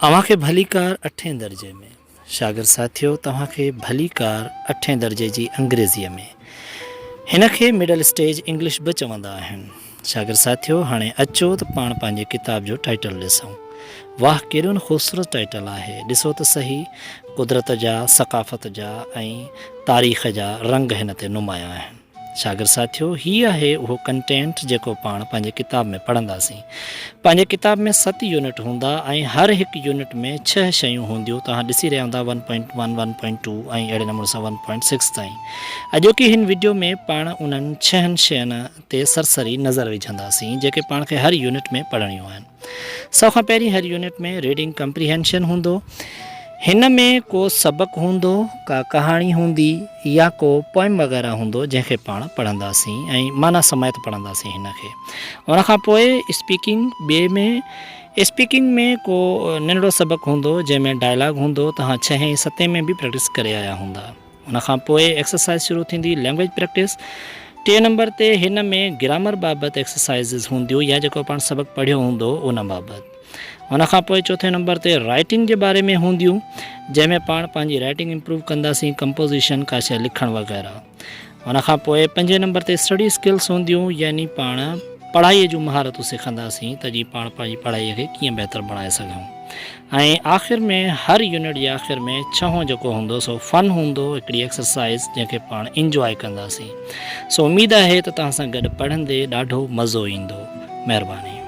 اوهان کي ڀليڪار اٺين درجي ۾. شاگرد ساٿيو توهان کي ڀليڪار اٺين درجي جي انگريزيء ۾. هن کي مڊل اسٽيج انگلش به چوندا آهن. شاگرد ساٿيو هاڻي اچو ته پاڻ پنهنجي ڪتاب جو ٽائيٽل ڏسون. واهه ڪيڏو نه خوبصورت ٽائيٽل آهي. ڏسو ته سهي قدرت جا، ثقافت جا ۽ تاريخ جا رنگ هن تي نمايان آهن. شاگرد ساٿيو! هي آهي اهو ڪنٽينٽ جيڪو پاڻ پنهنجي ڪتاب ۾ پڙهنداسين. پنهنجي ڪتاب ۾ ست يونٽ هوندا ۽ هر هڪ يونٽ ۾ ڇهه شيون هونديون توهان ڏسي رهيا هوندا one point one, one point two ۽ اهڙي نموني سان ون پوائنٽ سڪس تائين. اڄوڪي هن وڊيو ۾ پاڻ انهن ڇهن شين تي سرسري نظر وجهنداسين جيڪي پاڻ کي هر يونٽ ۾ پڙهڻيون آهن. سڀ کان پهرين هر يونٽ ۾ ريڊنگ ڪمپريهينشن هوندو. هن ۾ ڪو سبق هوندو، ڪا ڪهاڻي هوندي يا ڪو پوئم وغيره هوندو جنهن کي پاڻ پڙهنداسين ۽ معنيٰ سميت پڙهنداسين هن کي. ان کان پوء اسپيڪنگ ٻئي ۾ اسپيڪنگ ۾ ڪو ننڍڙو سبق هوندو جنهن ۾ ڊائلاگ هوندو توهان ڇهين ستين ۾ به پريڪٽس ڪري آيا هوندا. ان کان پوء ايڪسرسائيز شروع ٿيندي لينگويج پريڪٽس ٽئين نمبر تي هن ۾ گرامر بابت ايڪسرسائيزز هونديون يا جيڪو پاڻ سبق پڙهيو هوندو ان بابت ان کان پوء چوٿين نمبر تي رائٽنگ جي باري ۾ هونديون جنهن ۾ پاڻ پنهنجي رائٽنگ امپروو ڪنداسين ڪمپوزيشن ڪا شيء لکڻ وغيره ان کان پوء پنجين نمبر تي اسٽڊي اسڪلس هونديون يعني پاڻ پڙهائي جون مهارتون سکنداسين ته جيئن پاڻ پنهنجي پڙهائي کي ڪيئن بهتر بڻائي سگهون ۽ آخر ۾ هر يونٽ جي آخر ۾ ڇهون جيڪو هوندو سو فن هوندو هڪڙي ايڪسرسائز جنهن کي پاڻ انجواء ڪنداسين سو اميد آهي ته توهان سان گڏ پڙهندي ڏاڍو مزو ايندو مهرباني.